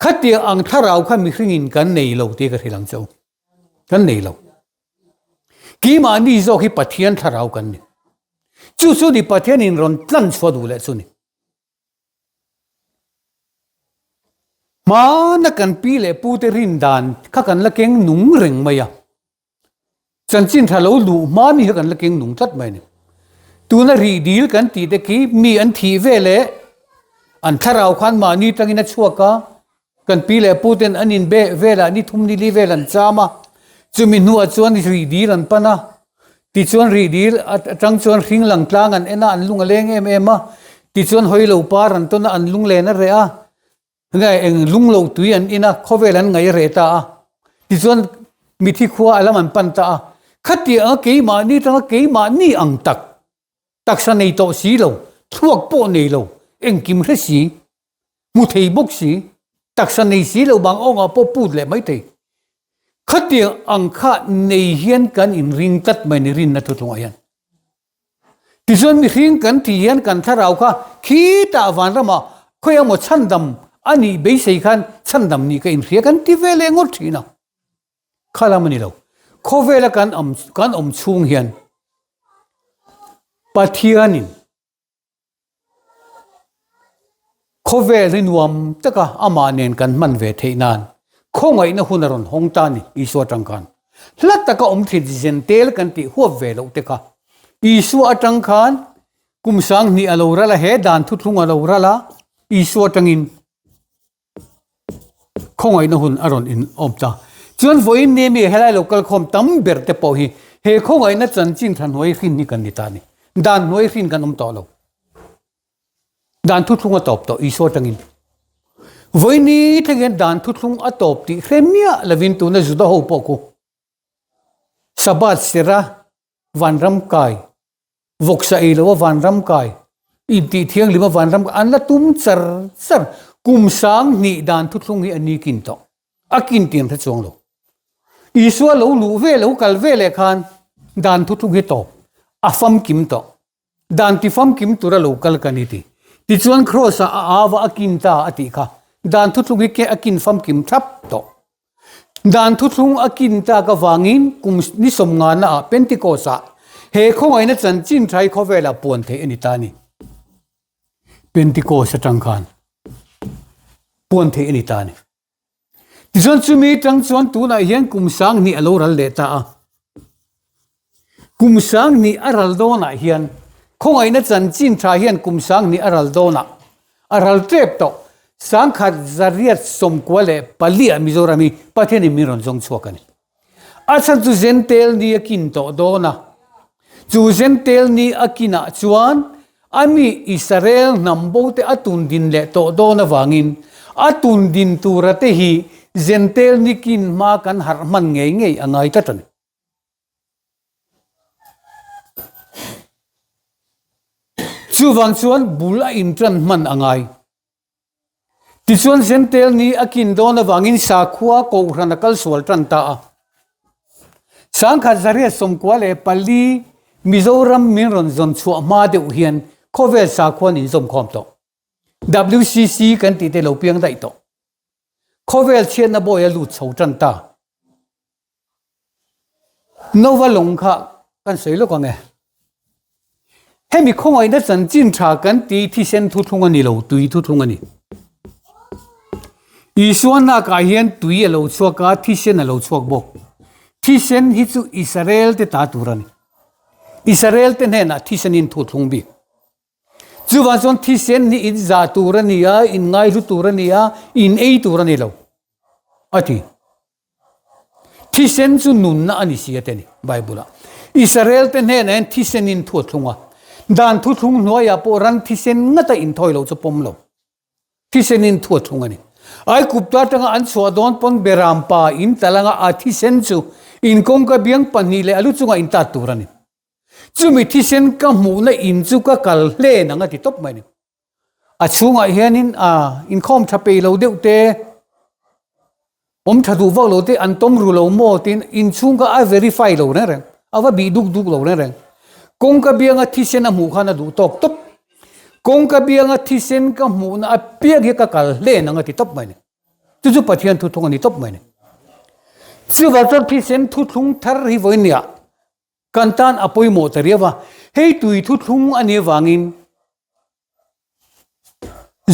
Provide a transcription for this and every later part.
Khatiang ang thlarau kha mihringin kan nei lo tih ka hrilh ang che u. Kan nei lo. Keimahni zawk hi Pathian thlarau kan ni. Chu chu ni Pathianin rawn tlan chhuah duh leh chu ni. Hmana kan pi leh pute rin dan kha kan la keng nung reng mai a. Chanchin tha lo luh hma mi kha kan la keng nung tlat mai a ni. Tuna rih dil kan tih te khi mi an thih ve leh an thlarau khan mahni tangin a chhuak a, kan pi leh pu ten an inbe velah ni thum ni li vel an cham a, chumi hnuah chuan rih dil an pan a, tichuan rih dil atang chuan hring lang tlang an en a, an lung a leng em em a, tichuan hawi lo par an tawn a, an lunglen a reh a. Nge eng lung lo tui an in a, khawvel an ngaih reh ta a. Tichuan mithi khua a lam an pan ta a. Khatiang a keimahni tanga keimahni ang tak, taksa nei tawh si lo, thluak pawh nei lo, engkim hre si, hmu thei bawk si, taksa nei si lo bang awngah pawh put leh mai thei. Khatiang ang kha nei hian kan inring tlat mai ni rinna thuthlungah hian. Tichuan mihring kan tih hian kan thlarau kha khitah vanramah khawi emaw chhandam a nih beisei khan chhandam nih ka inhria kan ti ve leh ngawt thin a. Kha lam a ni lo. Khawvela kan awm kan awm chhung hian Pathianin Khawvel hi nuam taka amah nen kan hman ve theih nan khawngaihna hun a rawn hawng ta a ni, Isua atang khan. Hla taka awm thin zentel kan tih huap ve loh te kha. Isua atang khan kum sanghnih a lo ral a, he dan thuthlung a lo ral a, Isua atangin Khawngaihna hun a rawn in awm ta. Chuan vawiin ni mi helai lo kalkhawm tam ber te pawh hi he khawngaihna chanchin tha hnuai hrin hi kan ni ta a ni. Dan hnuai hrin kan awm tawh lo. Dan thuthlung a tawp tawh Isua atangin. Vawiin ni thleng hian dan thuthlung a tawp tih hre miah lovin tuna Juda ho pawh khu Sabbath sira vanram kai Vawksa ei lo a vanram kai, intih thianghlim a vanram kai, an la tum char char. Kum 2000 dan thuthlung hi a ni kin tawh. A kin tih an hre chuang lo. Isua lo luh ve lo kal ve leh khan dan thuthlung hi tawp, a famkim tawh. Dan ti famkim tura lo kal ka ni ti. Tichuan Kraws ah a au a, a kin ta a tih kha. Dan thuthlung hi a kin famkim thap tawh. Dan thuthlung a kin tak avangin kum ni sawmngana ah Pentecost ah he khawngaihna chanchin thai khawvelah puan theih a ni ta a ni. Pentecost atang khan puan theih a ni ta a ni. Tichuan chumi tang chuan tunah hian kum 2000 a lo ral leh ta a. Kum 2000 a ral dawnah hian khawngaihna chanchin tha hian kum 2000 a ral dawnah a ral tep tawh. 1994 ah Mizoram hi Pathianin min rawn zawng chhuak a ni. A chhan chu Zentel ni a kin tawh dawn a. Chu Zentel ni a kinah chuan a mi Israel hnam bo te a tun din leh tawh dawn avangin a tun din tura te hi Zentel ni kin hma kan harh hman ngei ngei a ngai tlat a ni. Chuvang chuan bul a intan hman a ngai. Tichuan Zentel ni a kin dawn avangin sakhua kohhran a kal sual tan ta a. 1994 Mizoram min rawn zawn chhuah hma deuh hian khawvel sakhua an inzawmkhawm tawh. WCC kan tih te lo piang daih tawh. Khawvel chhiatna bawi a lut chho tan ta. Nova lawng kha kan sawi lawk ang e. Hemi khawngaihna chanchin tha kan ti thisen thuthlung a ni lo, tui thuthlung a ni. Isua nakah hian tui a lo chhuak a, thisen a lo chhuak bawk. Thisen hi chu Israel te ta tur a ni. Israel te hnenah thisenin thuthlung bik. Chuvang chuan thisen hi in zah tur a ni a, in ngaihlu tur a ni a, in ei tur a ni lo, a ti. Thisen chu nunna a ni si a ti a ni Bible ah. Israel te hnenah hian thisen in thu a thlung a, dan thuthlung hnuaiah pawh ran thisen ngata inthawi lo chu pawm lo. Thisen in thu a thlung a ni. Aikupta atanga an chhuah dawn pawn Beram pa in tal anga a thisen chu in kawngka biang pahnih leh a lu chungah in tat tur a ni. Chumi thisen ka hmuhna in chu ka kal hlen ang a ti tawp mai a ni. A chhungah hianin a inkhawm tha peih lo deuh te, awm tha duh vak lo te an tawm ru lo maw tiin inchhung kha a verify lo reng reng, a va bih duk duk lo reng reng. Kawngka bianga thisen a hmuh khan a duh tawk tawp. Kawngka bianga thisen ka hmuhna apiang hi ka kal hlen ang a ti tawp mai a ni. Chu chu Pathian thuthlung a ni tawp mai a ni. Chuvang chuan thisen thuthlung thar hi vawinia kan tan a pawimawh ta riau a, hei tui thuthlung a nih avangin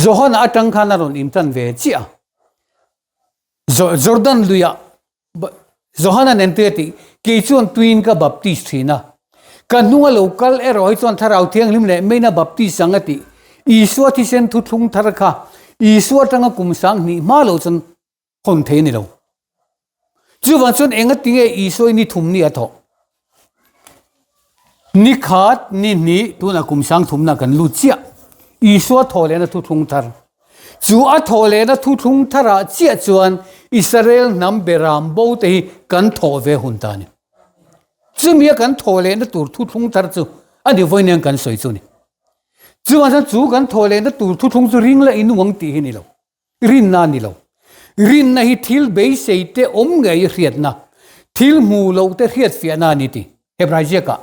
Johana atang khan a rawn intan ve chiah a. Jordan luiah Johana nen tui a tih, kei chuan tuiin ka baptis thin a, ka hnunga lo kal erawh hi chuan Thlarau Thianghlim leh meina baptis ang a tih. Isua thisen thuthlung thar kha Isua atanga kum 2000 hma lo chuan hawn thei a ni lo. Chuvang chuan enga tinge Isua i ni thum ni a thawh? Ni khat, ni hnih, tunah kum sang thumna kan lut chiah. Isua thawh lehna thuthlung thar. Chu a thawh lehna thuthlung tharah chiah chuan Israel hnam beram bo te hi kan thawh ve hun ta a ni. Chumia kan thawh lehna tur thuthlung thar chu a ni vawiin kan sawi chu ni. Chuvang chuan chu kan thawh lehna tur thuthlung chu ring la inung ang tih hi ni lo. Rinna a ni lo. Rinna hi thil beisei te awm ngei hriatna, thil hmu lo te hriatfiahna a ni ti Hebrai ziakah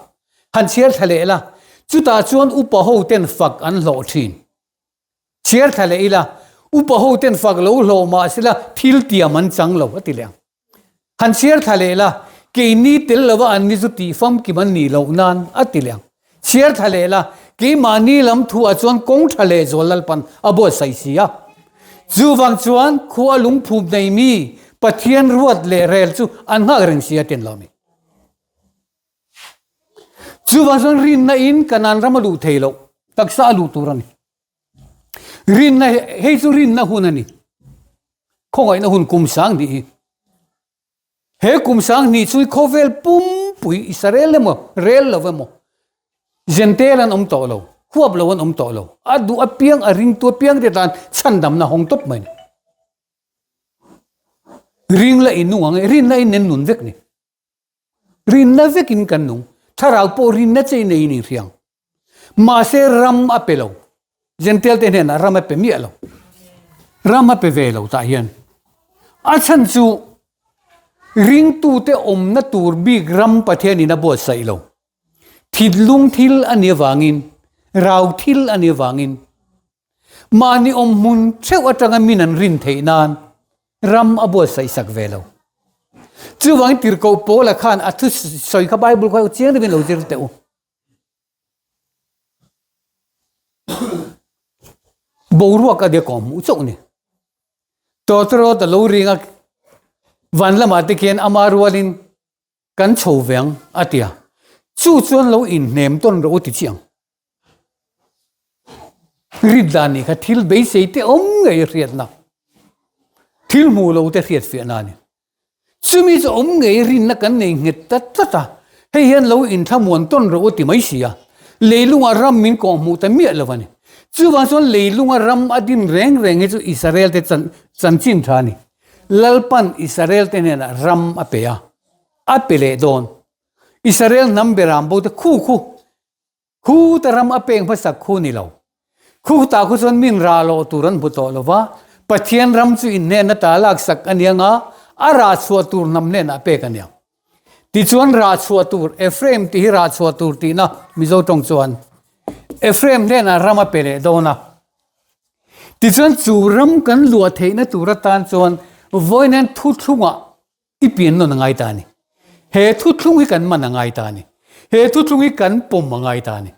han chhiar thla leh la, chutah chuan upa ho ten fak an hlawh thin. Chhiar thla leh ila, upa ho ten fak lo hlawh mah sela thil tiam an chang lo a ti leh ang. Han chhiar thla leh la, keini tel lova an ni chu tih famkim an nih loh nan a ti leh ang. Chhiar thla leh la, keimahni lam thuah chuan kawng tha leh zual Lalpan a buatsaih si a. Chuvang chuan khua lungphum nei mi Pathian ruat leh rel chu an nghak reng si a ti an lo a ni. Chuvang chuan rinna in Kanaan ram a luh thei loh, taksa a luh tur a ni. Rinna hei chu rinna hun a ni. Khawngaihna hun kum 2000 hi. He kum 2000 chu khawvel pumpui Israel emaw rel lo emaw Gentile an awm tawh lo, huap lo an awm tawh lo. A duh apiang a ringtu apiang te tan chhandamna hawng tawp mai ni. Ring la in nung ang e, rinna in nen nun vek ni. Rinna vekin kan nung. Thlarau pawh rinna chei neiin inhriang. Mahse ram a pe lo. Gentile te hnenah ram a pe miah lo. Ram a pe ve lo tah hian. A chhan chu ringtute awmna tur bik ram Pathianin a buatsaih lo. Thinlung thil a nih avangin, rau thil a nih avangin Mahni awm hmun theuh atanga min an rin theih nan ram a buatsaih sak ve lo. Chuvangin tirhkoh Paula khan a thu sawi kha Bible kha chiang deuhin lo zir teh u. Boruak a diak awm hmuh chauh ni. Tawtawrawt a lo ring a, van lamah te khian ama rualin Kan chho ve ang, a ti a. Chu chuan lo inhnem tawn rawh u ti chiang. Rit dan nih kha thil beisei te awm ngei hriatna, thil hmu lo te hriat fiahna a ni. Chumi chu awm ngei rinna kan nei nghet ta tlat a, hei hian lo inthlamuan tawn rawh u ti mai si a, leilunga ram min kawhhmuh ta miah lo a ni. Chuvang chuan leilunga ram a din reng reng hi chu Israel te chanchin tha a ni. Lalpan Israel te hnenah ram a pe a, a pe leh dawn. Israel hnam beram bo te khu khu, khu te ram a peng hmasak khu ni lo. Khu tah khu chuan min rah loh tur an hmu tawh lo va, Pathian ram chu in hnena ta laksak a nia nga, a rah chhuah tur hnam hnenah pek a nia. Tichuan rah chhuah tur, Ephraim tih hi rah chhuah tur tihna Mizo tawng chuan Ephraim hnenah ram a pe leh dawn a. Tichuan chu ram kan luah theihna tur atan chuan vawiin thuthlungah i pian nawn a ngai ta a ni. He thuthlung hi kan man a ngai ta a ni. He thuthlung hi kan pawm a ngai ta a ni.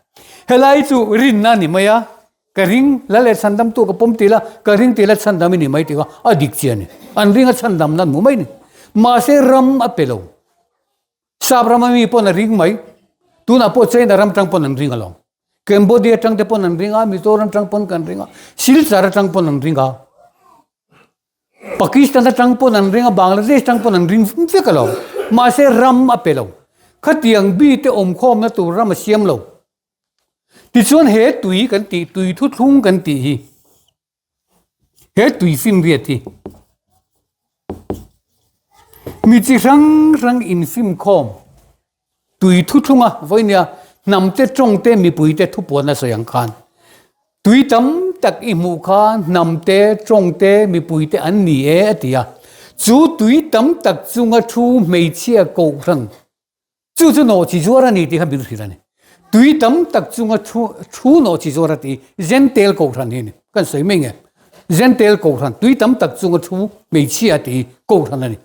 Helai chu rinna a ni mai a, ka ring la leh chhandamtu ka pawm tih la, ka ring tih la chhandam i ni mai tih kha a dik chiah a ni. An ring a chhandamna an hmu mai a ni. Mahse ram a pe lo. Sap rama mi pawn a ring mai. Tunah pawh China ram tang pawn an ring alawm. Cambodia tang te pawn an ring a, Mizoram tang pawn kan ring a, Silchar atang pawn an ring a, Pakistan atang pawn an ring a, Bangladesh tang pawn an ring vek alawm. Mahse ram a pe lo. Khatiang bi te awmkhawmna tur ram a siam lo. Tichuan he tui kan tih, tui thuthlung kan tih hi, He tui finriat hi mi chi hrang hrang infimkhawm tui thuthlunga vawinia hnam te tawng te mipui te thupuan a sawi ang khan tui tam tak i hmuh kha hnam te tawng te mipui te an ni e a ti a, chu tui tam tak chunga thu hmeichhia kohhran Chu chu nawh chi zuar a ni tih kha min hrilh a ni. Tui tam tak chunga thu thu nawh chi zuar a ti Gentile kohhran hi a ni. Kan sawi mai nge. Jentail kohhran tui tam tak chunga thu hmeichhia tih hi kohhran a ni.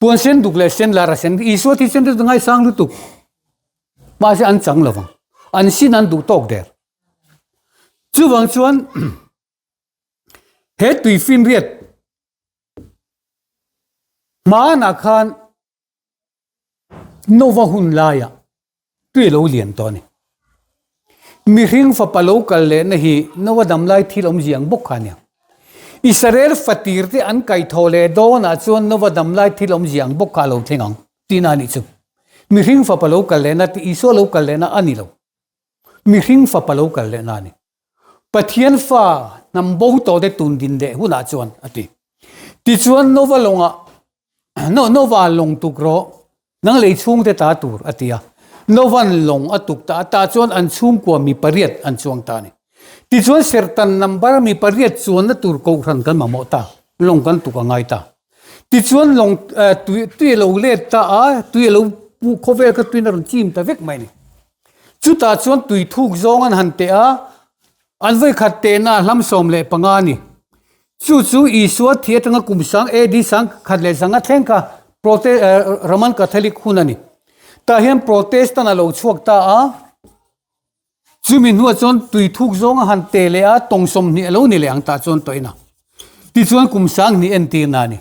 Puan sen duk leh sen lar a sen Isua thisen te chu ngaisang lutuk. Mahse an chang lovang. An sin an duh tawk der. Chuvang chuan he tui finriat hmanah khan Nova hun laiah tui a lo lian tawh a ni. Mihring fapa lo kal lehna hi Nova damlai thil awmzia ang bawk kha a nia. Israel fatir te an kaihthawh leh dawnah chuan Nova damlai thil awmzia ang bawk kha a lo thleng ang tihna a nih chu. Mihring fapa lo kal lehna tih Isua lo kal lehna a ni lo. Mihring fapa lo kal lehna a ni. Pathian fa hnam bo tawh te tun din leh hunah chuan a ti. Tichuan Nova lawngah Nova lawng tuk rawh, nang lei chhungte ta tur a ti a. Nova'n lawng a tuk ta a, tah chuan an chhungkua mi pariat an chuang ta a ni. Tichuan serhtan number mi pariat chuanna tur kohhran kan mamawh ta, lawng kan tuk a ngai ta. Tichuan lawng tui tui a lo let ta a, tui a lo khawvel kha tuiin a rawn chim ta vek mai a ni. Chutah chuan tui thuk zawng an han teh a, an vawikhat tehna a hlam 15 a ni. Chu chu Isua thi atanga kum sang AD 1100 thleng kha Prote Roman Catholic hun a ni. Tah hian Protestant a lo chhuak ta a, chumi hnuah chuan tui thuk zawng a han teh leh a, tawng 20 a lo ni leh ang tah chuan tawhin a. Tichuan kum 2000 entirna a ni.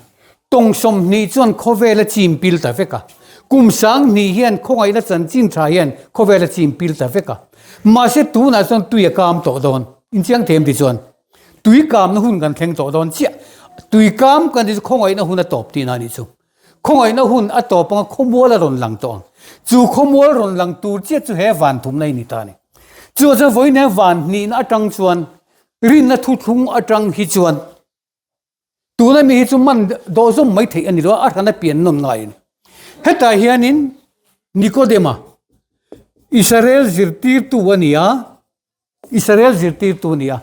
Tawng 20 chuan khawvel a chim pil ta vek a. Kum 2000 hian khawngaihna chanchin tha hian khawvel a chim pil ta vek a. Mahse tunah chuan tui a kam tawh dawn. Inchiang them tichuan tui kamna hun kan thleng tawh dawn chiah. Tui kam kan tih chu khawngaihna hun a tawp tihna a nih chu. Khawngaihna hun a tawp anga khawmual a rawn lang tawh ang. Chu khawmual rawn lang tur chiah chu he van thumna hi ni ta a ni. Chuvang chuan vawiin hian van hnihna atang chuan rinna thuthlung atang hi chuan tuna mi hi chu man dawh zawm mai theih a ni lo a, a hran a pian nawn ngai a ni. Hetah hianin Nikodema, Israel zirtirtu a ni a, Israel zirtirtu a ni a.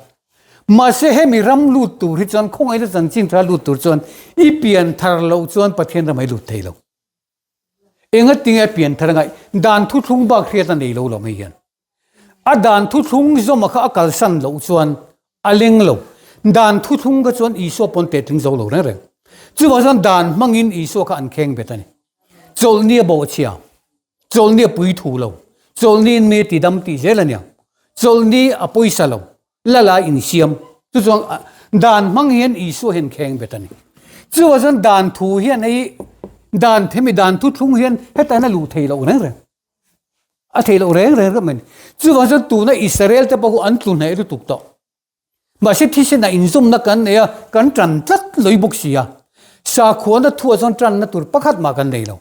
Mahse hemi ram lut tur hi chuan khawngaihna chanchin tha lut tur chuan i pian thar loh chuan Pathian ram a i lut thei lo. Engatinge a pian thar angaih? Dan thuthlung bak hriat a nei lo lo mai hian. A dan thuthlung zawma kha a kalsan loh chuan a leng lo. Dan thuthlung kha chuan Isua pawn tetling zo lo reng reng. Chuvang chuan dan hmangin Isua kha an kheng bet a ni. Chawlhni a bawhchhia, chawlhni a pui thu lo, chawlhniin mi a tidam tih zel a nia. Chawlhni a pawisa lo, lala insiam. Chu chuan dan hmang hian Isua hian kheng bet a ni. Chuvang chuan dan thu hian hei dan hemi dan thuthlung hian heta hian a luh thei loh reng reng. A theih loh reng reng reuh mai. Chuvang chuan tuna Israel te pawh an tlu hneh lutuk tawh. Mahse thisen ah inzawmna kan nei a, kan tan tlat lawih bawk si a. Sakhuana thuah chuan tanna tur pakhat mah kan nei lo.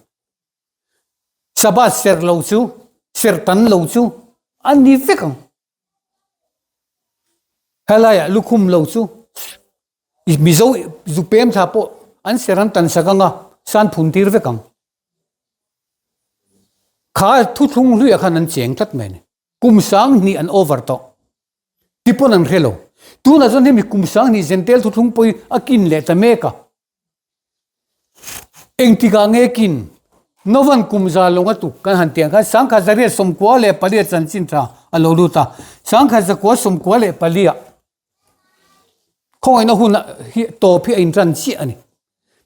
Sabbath serh lo chu, serh tan lo chu a ni vek ang. Helaiah lukhum lo chu Mizo zupem thla pawh an serh an tan sak ang a, san phun tir vek ang. Kha thuthlung hluiah khan an cheng tlat mai a ni. Kum 2000 an over tawh. Ti pawn an hre lo. Tunah chuan hemi kum 2000 Zentel thuthlung pawh hi a kin leh ta mek a. Engtikah nge kin? Novan kum za lawng a tuk kan han tih ang khan 1894 chanchin tha a lo lut a. 1994 ah Khawngaihna hun hi tawp hi a intan chiah a ni.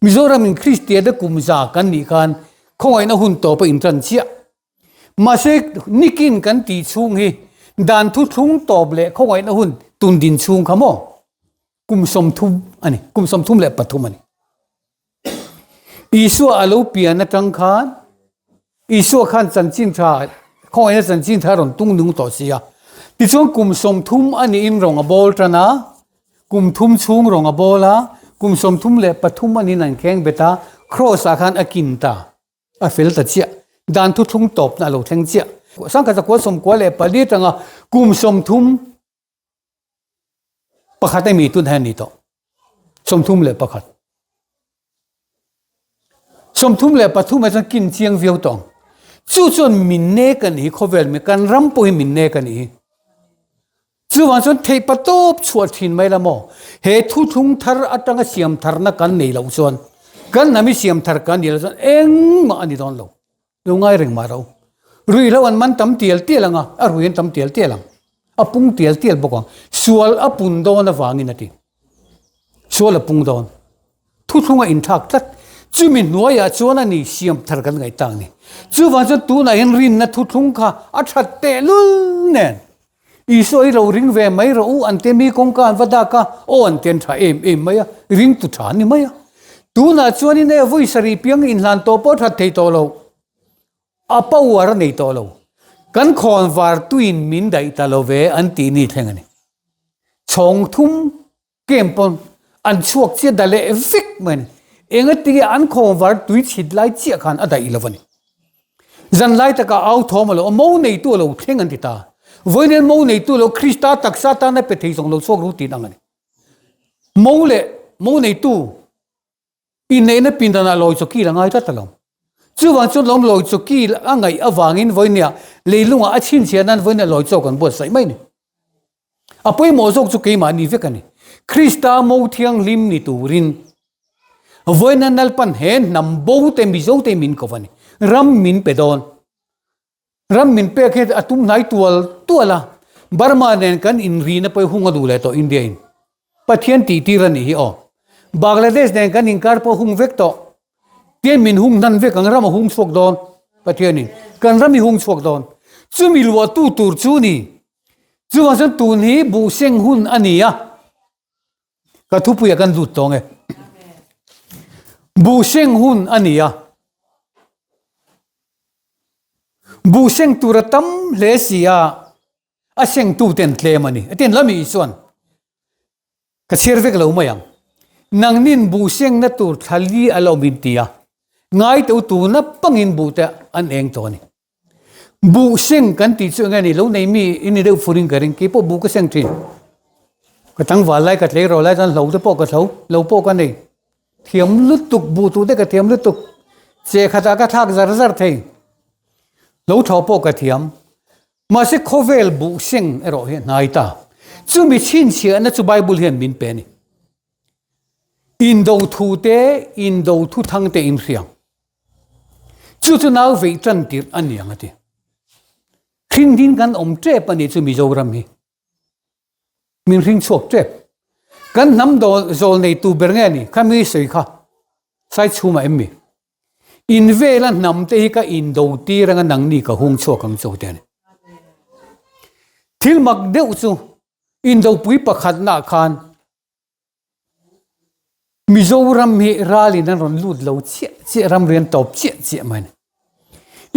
Mizoram in Kristian te kum za kan nih khan khawngaihna hun tawp a intan chiah. Mahse nikin kan tih chhung hi dan thuthlung tawp leh khawngaihna hun tun din chhung kha maw kum 33 a ni, kum 33 a ni. Isua a lo pian atang khan Isua khan chanchin tha khawngaihna chanchin tha rawn tung nung tawh si a. Tichuan kum 30 a niin rawng a bawl tan a, kum thum chhung rawng a bawl a, kum 33 a niin an kheng bet a, kraws ah khan a kin ta, a fel ta chiah. Dan thuthlung tawpna a lo thleng chiah. 1994 atanga kum 30 Pakhat a mi tun hian ni tawh. 31. 33 ah chuan kin chiang viau tawh ang. Chu chuan min nek a nih hi khawvel mi kan ram pawh hi min nek a nih hi. Chuvang chuan theih pa tawp chhuah thin mai la maw? He thuthlung thar atanga siam tharna kan nei loh chuan kan hnam hi siam thar kan nih loh chuan engmah a ni dawn lo. Lo ngai reng mah ro. Ruihhlo an man tam tial tial ang a, a rui an tam tial tial ang. A pung tial tial bawk ang. Sual a pun dawn avangin a ti. Sual a pung dawn. Thuthlung a inthlak tlat. Chumi hnuaiah chuan a ni siam thar kan ngaih tak ni. Chuvang chuan tunah hian rinna thuthlung kha a that tehlul nen Isua hi lo ring ve mai rawh u, an ti mi kawngka an va dak a, aw an ti an tha em em mai a, ringtu tha an ni mai a. Tunah chuanin e vawi sarih piang inhlan tawh pawh that thei tawh lo, a power a nei tawh lo. Kan khawn var tuin min daih ta lo ve an tih ni thleng a ni. Chhawng thum Kem pawn an chhuak chiah da leh vek mai a ni. Engatinge an khawngvar tui chhit lai chiah khan a daih lo a ni. Zan lai takah au thawm a lo a, mo neitu a lo thleng an ti ta. Vawiin mo neitu lo Krista taksa tana pe thei zawng lo chhuak ru tih ang a ni. Mo leh mo neitu Inneihna pindanah lawi chawkil a ngai tlat a lo. Chuvang chuan lawm lawi chawkil a ngaih avangin vawinia leilungah a chhinchhiah nan vawinia lawi chaw kan buatsaih mai a ni. A pawimawh zawk chu keimahni vek a ni. Krista mo thianghlim ni turin vawiina Nalpan he hnam bo te Mizo te min ko va ni. Ram min pe dawn. Ram min pek hi a tum hnai tual tual a, Burma nen kan inrina pawh hi hung a duh leh tawh India in. Pathian tih tir a nih hi aw. Bangladesh nen kan inkar pawh hung vek tawh. Tian min hung hnan vek ang ram a hung chhuak dawn Pathian in. Kan ram i hung chhuak dawn. Chumi luahtu tur chu ni. Chuvang chuan tun hi buhseng hun a ni a. Ka thupuiah kan lut tawng e. Buhseng hun a ni a. Buhseng tur a tam hle si a, a sengtute an tlem a ni. A tin lami chuan ka chhiar vek lo mai ang. Nangnin buhsengna tur thlali a lo min ti a, ngaiteu tuna pangin buhte an eng tawh a ni. Buh seng kan tih chu eng nge ni lo nei mi i ni deuh fur in ka ring kei pawh buh ka seng thin. Ka tlangval lai ka tleirawl lai chuan hlo te pawh ka hlo lo pawh ka nei. Thiam lutuk buh tuh te ka thiam lutuk che khatah ka thlak zar zar thei. Lo thaw pawh ka thiam. Mahse khawvel buh seng erawh hi a hnai ta. Chumi chhinchhiahna chu Bible hian min pe a ni. Indo thu te indo thu thang te inhriang. Chu chu nau veih tan tirh a ni ang a ti. Hringdin kan awm tep a nih chu Mizoram hi. Min hring chhuak tep. Kan hnam zawl nei tu ber nge ni kha mi sawi kha Saichhuma em mi. In vela hnam te hi ka indo tir anga nangni ka hung chhuak ang chu te a ni. Thil mak deuh chu indopui pakhatnaah khan Mizoram hi ralin an rawn lut lo chiah chiah ramri an tawp chiah chiah mai a ni.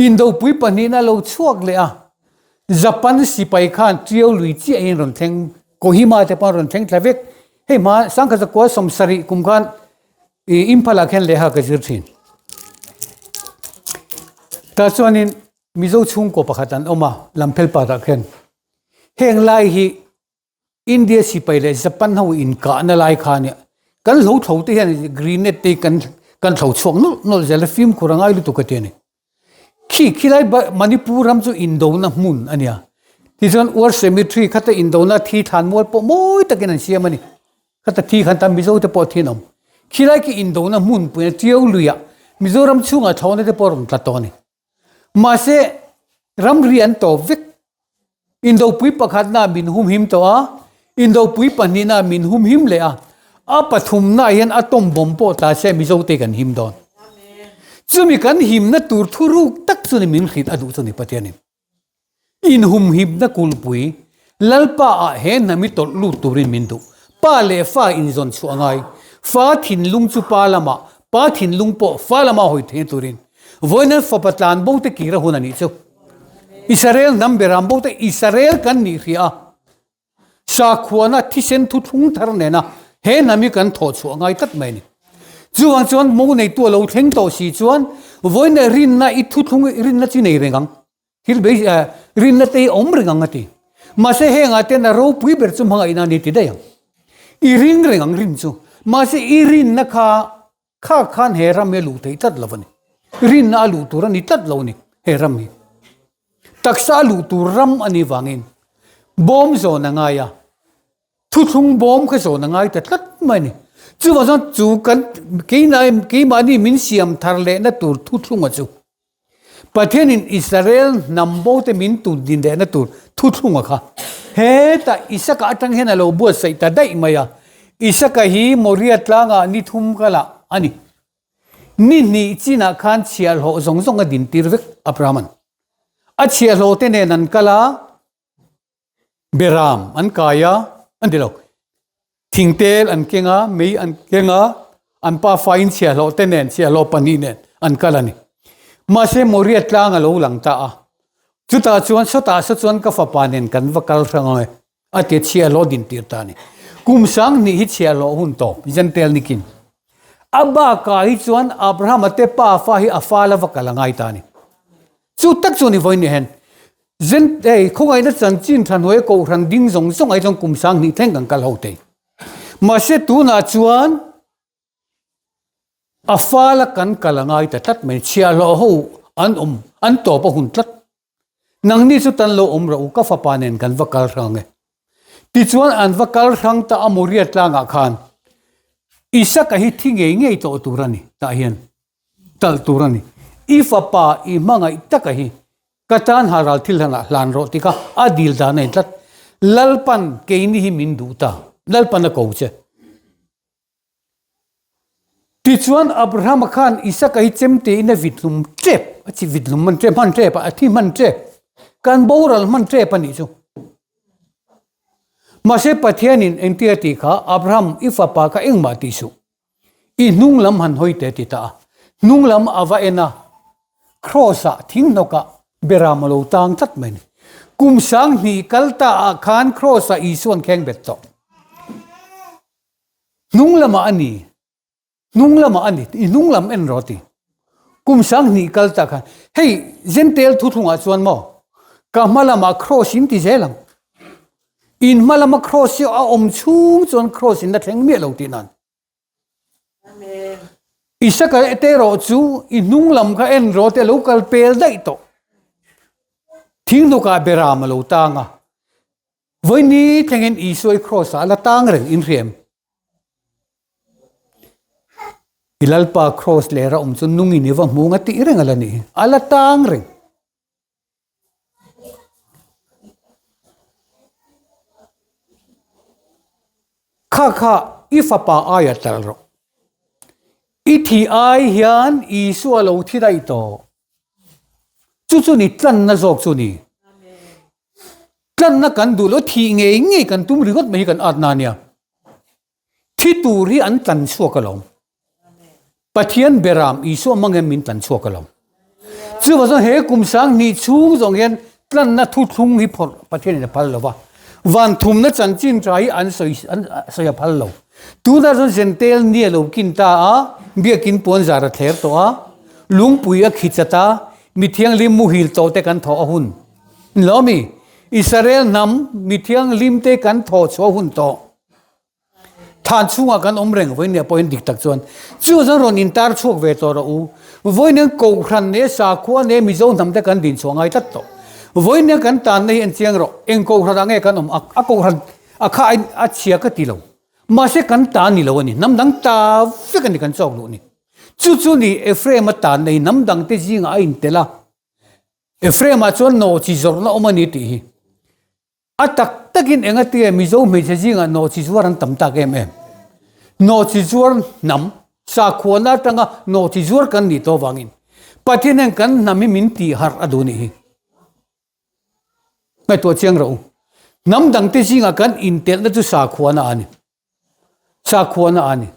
Indopui pahnihna lo chhuak leh a, Japan sipai khan Tiau lui chiah hi an rawn thleng, Kohima te pawh an rawn thleng thla vek. Hei hma Sangkhat zakua sawmsarih kum khan Imphal ah khian lehkha ka zir thin. Tah chuanin Mizo chhungkaw pakhat an awm a, Lamphel Park ah khian. Heng lai hi India sipai leh Japan ho inkahna lai kha nia kan hlo thlo te hian grenade te hi kan kan thlo chhuak nawlh nawlh zel a fimkhur a ngai lutuk a ti a ni. Khi khilai Manipur ram chu indona hmun a nia tichuan War Cemetery khata indona thi thlan mual pawh mawi takin an siam a ni. Khata thi khan tan Mizo te pawh thi an awm. Khilai khi indona hmun pui a Tiau luiah Mizoram chhungah thlawhna te pawh a rawn tla tawh a ni. Mahse, ramri an tawp vek. Indopui pakhatna min humhim tawh a, indopui pahnihna min humhim leh a, a pathumna hian atom bomb pawh ta se Mizote kan him dawn. Chumi kan himna tur thuruk tak chu ni min hrilh a duh chu ni Pathianin. Inhumhimna kulpui Lalpa ah he hnam i tawlh lut turin min duh. Pa leh fa inzawn chhuah a ngai. Fa thinlung chu pa lamah, pa thinlung pawh fa lama hawi thei turin. Vawiin fapa tlan bo te kir a hun a nih chu. Israel hnam beram bo te Israel kan nih hria a. Sakhuana thisen thuthlung thar nena he hnam hi kan thawh chhuah ngai tlat mai a ni. Chuvang chuan mo neitu a lo thleng tawh si chuan vawiin rinna i thuthlung rinna chu i nei reng ang. Thil bei rinna te hi awm reng ang a ti. Mahse hengah ten a ropui ber chu hmangaihna a ni ti daih ang. I ring reng ang rin chu. Mahse i rinna kha kha khan he ram hi a luh theih tlat lo a ni. Rinna a luh tur a ni tlat lo a ni he ram hi. Taksa a luh tur ram a nih vangin bawm zawn a ngai a. Thuthlung bawm kha zawn a ngai ta tlat mai a ni. Chuvang chuan chu kan keimahni min siam thar lehna tur thuthlunga chu Pathianin Israel hnam bote min tun din lehna tur thuthlunga kha hetah Isaka atang hian a lo buatsaih ta daih mai a. Isaka hi Moria tlangah ni thum kalah a ni. Ni hnih chinah khan chhiahhlawh zawng zawng a dintir vek Abrahama'n. A chhiahhlawh te nen an kal a, Beram an kai a, an ti lo. Thingtel an keng a, mei an keng a, an pa faiin chhiahhlawh te nen, chhiahhlawh pahnih nen an kal a ni. Mahse Moria tlang a lo lang ta a, chutah chuan sawtah saw chuan ka fapa nen kan va kal hrang ang e, a ti a, chhiahhlawh din tir ta a ni. Kum 2000 hi chhiahhlawh hun tawp, Jentail nikin. A bakah hi chuan Abrahama te pafa hi a fal a va kal a ngai ta a ni. Chu tak chu ni vawiin ni hen. Zen hei khawngaihna chanchin tha hnuaia kohhran ding zawng zawng ai chuan kum 2000 thleng kan kal ho thei. Mahse tunah chuan a fala kan kal a ngai ta tlat mai. Chhiahhlawh ho an awm an tawp a hun tlat. Nangni chu tan lo awm rawh u ka fapa nen kan va kal hrang e. Tichuan an va kal hrang ta a Moria tlangah khan Isaka hi thi ngei ngei tawh tur a ni tah hian. Talh tur a ni. I fapa i hmangaih taka hi ka tan ha ral thil hlanah hlan rawh ti kha a dil dan a in tlat. Lalpan keini hi min duh ta. Lalpan a ko che. Tichuan Abrahama khan Isaka hi chemte in a vitlum tep, a chi vitlum hman tep, hman tep a, a thi hman tep. Kan boral hman tep a nih chu. Mahse Pathianin engtia tih kha Abraham i fapa kha engmah tih suh. I hnung lam han hawi teh ti ta a. Hnung lam a va en a, Kraws-ah thing hnawkah Beram a lo tang tlat mai a ni. Kum 2000 kal ta ah khan Kraws-ah Isuan kheng bet tawh. Hnung lamah a ni. Hnung lamah a ni. I hnung lam en rawh ti. Kum 2000 kal ta khan hei Jentail thuthlungah chuan maw ka hma lamah Kraws in ti zel ang. In hma lama Kraws hi a awm chhung chuan Kraws in la thleng miah lo tih nan. Isaka te erawh chu i hnung lam kha en rawh te a lo kal pel daih tawh. Thing hnukah Beram a lo tang a. Vawiini thlengin Isua i Kraws ah a la tang reng in hriam. I Lalpa Kraws lera awm chu nungin i va hmu nga tih reng a la ni. A la tang reng. Kha kha i fapa aia tal rawh. I thi ai hian Isua lo thi daih tawh. Chu chu ni tlanna zawk chu ni. Tlanna kan duh lo thih ngei ngei kan tum ringawt mai hi kan atna ania. Thi tur hi an tlan chhuak alawm. Pathian Beram Isua hmang hian min tlan chhuak alawm. Chuvang chuan he kum 2000 chhung zawng hian tlanna thuthlung hi phawrh Pathian in a phal lo va. Van thumna chanchin tha hi an sawi an sawi a phal lo. Tunah chuan Zentel ni a lo kin ta a, biakin puanzar a thler tawh a, lungpui a khi chat a, mithianghlim muhil tawh te kan thawh a hun. Ni lo mi? Israel hnam mithianghlim te kan thawh chhuah hun tawh. Than chhungah kan awm reng vawinia pawhin dik tak chuan chu chuan rawn intar chhuak ve tawh rawh u. Vawinia Kohhran leh Sakhua leh Mizo hnam te kan din chhuah ngai tlat tawh. Vawinia kan tanna hi en chiang rawh. Eng Kohhran ah nge kan awm a, a Kohhran a kha a chhia ka ti lo. Mahse kan ta ni lo a ni, hnam dang ta vek a ni kan chawk luh ni. Chu chu ni Ephraim-a tanna hi hnam dang te zingah a intel a. Ephraim-ah chuan nawhchi zawrhna awm a ni tih hi. A tak takin engatinge Mizo hmeichhe zingah nawhchi zuar an tam tak em em? Nawhchi zuar hnam, sakhuana atanga nawhchi zuar kan nih tawh avangin Pathian hian kan hnam hi min tih harh a duh nih hi. Ngaihtuah chiang rawh u. Hnam dangte zingah kan intelhna chu sakhuana a ni. Sakhuana a ni.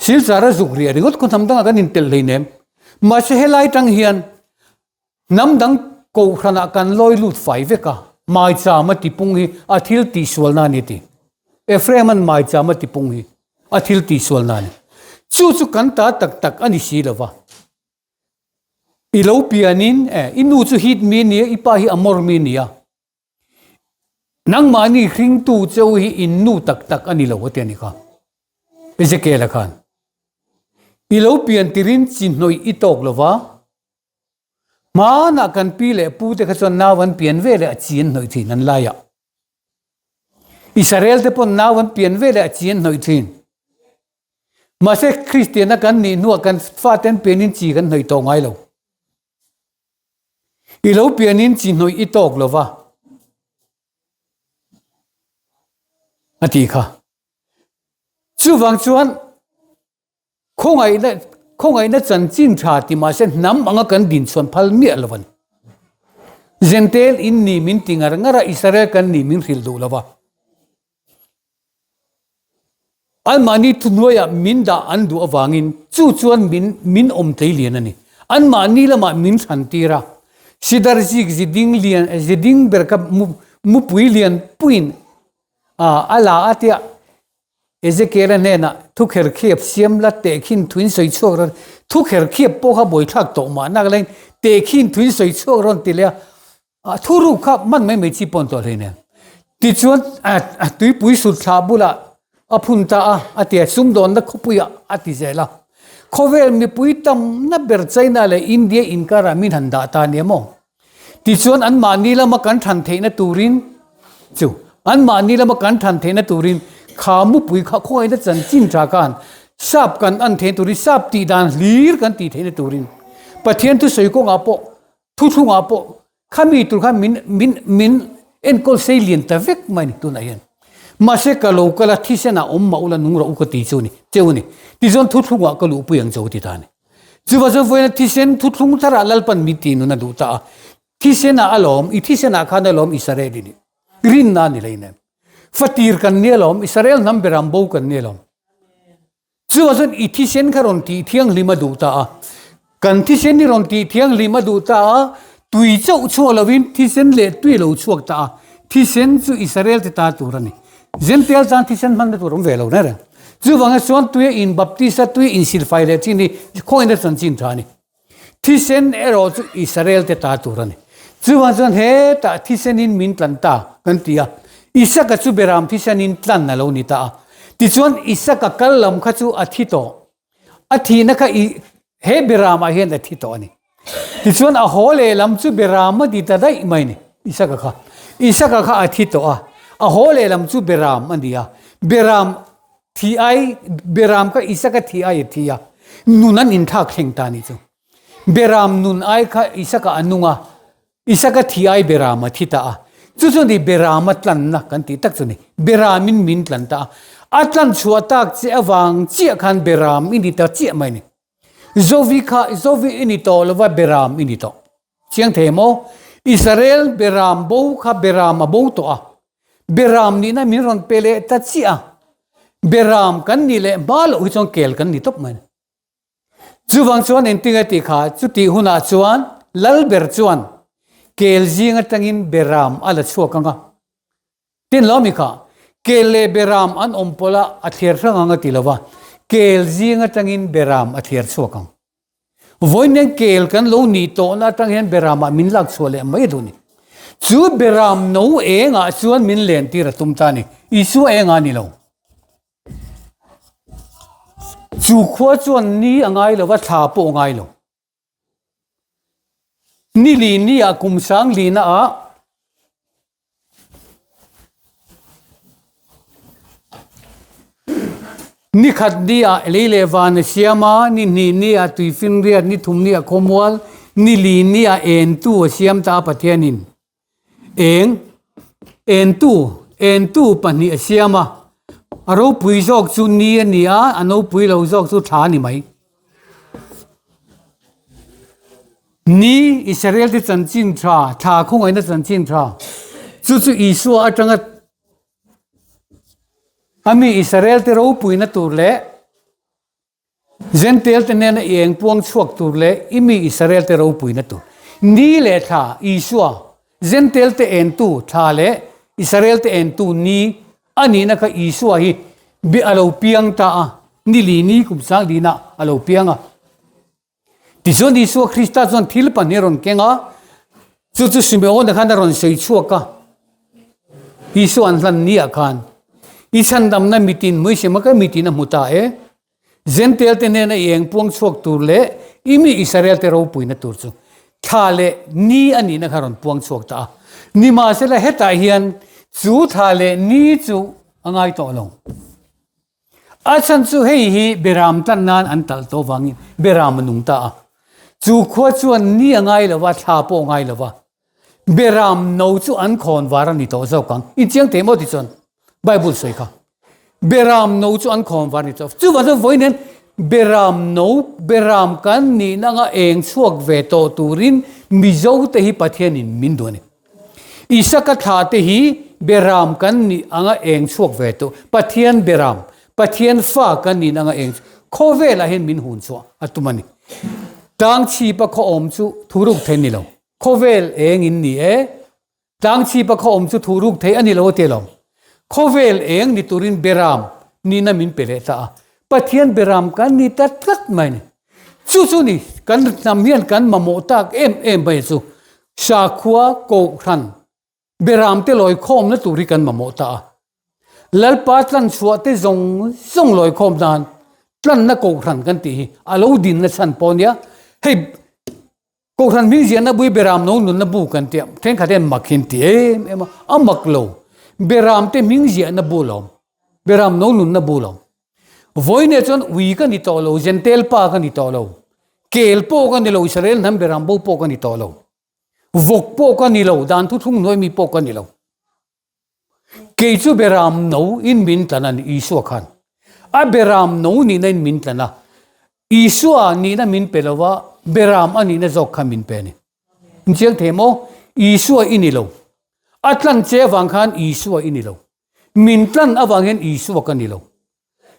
Silchar a zuk riah ringawt khaw hnam dangah kan intelh hleinem. Mahse helai tang hian Hnam dang kohhranah kan lawi lut fai vek a, maicham a tipung hi a thil tihsualna a ni ti. Ephraim-a'n maicham a tipung hi a thil tihsualna a ni. Chu chu kan ta tak tak a ni si lo va. I lo pianin, eh, i nu chu Hit mi a ni a, i pa hi Amor mi a ni a. Nangmahni hringtu cheu hi in nu tak tak a ni lo a ti a ni kha. Ezekiel-a khan. I lo pian tirin chi hnawih i tawk lo va, hmanah kan pi leh pu te kha chuan nau an pian ve leh a chi an hnawih thin an laiah. Israel te pawn nau an pian ve leh a chi an hnawih thin. Mahse Kristiana kan nih hnuah kan fate an pianin chi kan hnawih tawh ngai lo. I lo pianin chi hnawih i tawk lo va a tih kha. Chuvang chuan khawngaihna khawngaihna chanchin tha ti mahse hnam anga kan din chhuan phal miah lo a ni. Zentel in ni min ti ngar ngar a, Israel kan ni min hrilh duh lo va. Anmahni thuhnuaiah min dah an duh avangin chu chuan min min awm tlei lian a ni. Anmahni lamah min thlan tir a, Sidar zik ziding lian ziding ber kha mupui lian puiin a la a tia Ezekiel-a hnenah thukher khiap siam la tehkhin thuin sawi chhuak rawn thukher khiap pawh kha buaithlak tawh mah nak laiin tehkhin thuin sawi chhuak rawn ti leh a, A thuruk kha hman mai mai chi pawn tawh hlei nen. Tichuan a tuipui sut thlah bulah a phun ta a, a ti a, sumdawnna khawpuiah a ti zel a. Khawvel mipui tamna ber China leh India inkarah min han dah ta nia maw? Tichuan anmahni lama kan than theihna turin chu anmahni lama kan than theihna turin kha mupui kha khawngaihna chanchin tha khan sap kan an theihna turin sap tih dan hlir kan tih theihna turin Pathian thusawi kawngah pawh Thuthlungah pawh khami tur khan min min min enkawl sei lian ta vek mai ni tunah hian. Mahse ka lo kal a thisen ah awm mah ula nung rawh u ka ti chu ni cheu ni. Tichuan thuthlungah ka luhpui ang cheu ti ta ni. Chuvah chuan vawiina thisen thuthlung tharah Lalpan min ti nun a duh ta a. Thisen ah a lawm, i thisen ah khan a lawm Israel i nih. Rinna a ni hleinem. Fatir kan ni alawm, Israel hnam beram bo kan ni alawm. Chuvah chuan i thisen kha rawn tih thianghlim a duh ta a, kan thisen hi rawn tih thianghlim a duh ta a, tui chauh chhuak lovin thisen leh tui a lo chhuak ta a, thisen chu Israel te ta tur a ni. Jentail tan thisen hmanna tur a awm ve lo reng reng. Chuvangah chuan tuia inbaptist a, tuia insilfai leh chin hi khawngaihna chanchin tha a ni. Thisen erawh chu Israel te ta tur a ni. Chuvang chuan hetah thisenin min tlan ta kan ti a, Isaka chu Beram thisenin tlan a lo ni ta a. Tichuan Isaka kal lam kha chu a thi tawh. A thihna kha i he Beramah hian a thi tawh a ni. Tichuan a haw leh lam chu Beram a ti ta daih mai a ni Isaka kha. Isaka kha a thi tawh a, a haw leh lam chu Beram a ni a. Beram Thi ai, Beram kha Isaka thi ai a thi a, nun an inthlak thleng ta nih chu. Beram nun ai kha Isaka a nung a, Isaka thi ai Beram a thi ta a. Chu chu ni Beram a tlanna kan tih tak chu ni. Beramin min tlan ta a. A tlan chhuah tak che avang chiah khan Beram i ni ta chiah mai ni. Zovi kha Zovi i ni tawh lova Beram i ni tawh. Chiang thei maw? Israel Beram bo kha Beram a bo tawh a. Beram nihna min rawn pe leh ta chiah a. Beram kan nih leh hma loh hi chuan kel kan ni tawp mai. Chuvang chuan engtinge tih kha chutih hunah chuan Lalber chuan kel zing atangin Beram a la chhuak ang a. Tin lo mi kha, kel leh beram an awm pawlh a, a thliar hrang ang a ti lo va, kel zing atangin beram a thliar chhuak ang. Vawiin kel kan lo nih tawhna atang hian beramah min lak chhuah leh mai duh ni. Chu beram no engah chuan min len tir a tum ta a ni. Isua engah a ni lo. Chu khua chuan ni a ngai lo va, thla pawh a ngai lo. Ni li ni ah kum sang lina ah ni khat ni ah lei leh van a siam a, ni hnih ni ah tuifinriat, ni thum ni ah khawmual, ni li ni ah entu a siam ta a Pathianin. Eng, entu, entu pahnih a siam a, a ropui zawk chu ni a ni a, a nopui lo zawk chu thla a ni mai. Ni, Israel te chanchin tha, thla khawngaihna chanchin tha, chu chu Isua atanga a mi Israel te ropuina tur leh Jentail te nena i eng puang chhuak tur leh i mi Israel te ropuina tur. Ni leh thla, Isua, Jentail te entu thla leh Israel te entu ni a nihna kha Isua hi bi a lo piang ta a, ni li ni kum sang lina a lo piang a. Tichuan Isua Krista chuan thil pahnih a rawn keng a, chu chu Simeona khan a rawn sawi chhuak a, Isua an hlan ni ah khan i chhandamna mitin hmuihsema ka mitin a hmu ta e, Jentail te hnena i eng puang chhuak tur leh i mi Israel te ropuina tur chu thla leh ni a nihna kha rawn puang chhuak ta a. Nimahsela hetah hian chu thla leh ni chu a ngai tawh lo. A chhan chu hei hi Beram tan nan an talh tawh vangin Beram a nung ta a. Chu khua chuan ni a ngai lo va, thla pawh a ngai lo va. Beram no chu an khawn var a ni tawh zawk ang. Inchiang thei maw ti chuan Bible sawi kha. Beram no chu an khawm var ni chauh. Chuvang chuan vawiin hian beram no, beram kan nihna anga eng chhuak ve tawh turin Mizo te hi Pathianin min duh a ni. Isaka thla te hi beram kan nih anga eng chhuak ve tawh, Pathian beram, Pathian fa kan nihna anga eng khawvelah hian min hun chhuah a tum a ni. Tlangchhipa khaw awm chu thuruk thei a ni lo. Khawvel eng in ni e. Tlangchhipa khaw awm chu thuruk thei a ni lo a ti lo. Khawvel eng ni turin beram nihna min pe leh ta a. Pathian beram kan ni ta tlat mai a ni. Chu chu ni kan hnam hian kan mamawh tak em em mai chu sakhua kohhran beram te lawi khawmna tur hi kan mamawh ta a. Lalpa tlanchhuah te zawng zawng lawi khawm nan tlanna kohhran kan tih hi a lo dinna chhan pawh nia. Hei Kohhran hming ziahna bui Beram no nunna bu kan tih a, thenkhat hian mak hi an ti em em a, a mak lo. Beram te hming ziahna bu lo, Beram no nunna bu lo. Vawiinah chuan ui ka ni tawh lo, Jentail pa ka ni tawh lo, kel pawh ka ni lo, Israel hnam Beram bo pawh ka ni tawh lo, vawk pawh ka ni lo, dan thuthlung hnuai mi pawh ka ni lo. Kei chu Beram no in min tlan a ni, Isua khan. A Beram no nihna in min tlan a. Isua nihna min pe lo va, Beram a nihna zawk kha min pe a ni. In chiang thei maw? Isua i ni lo. A tlan che avang khan Isua i ni lo. Min tlan avang hian Isua ka ni lo.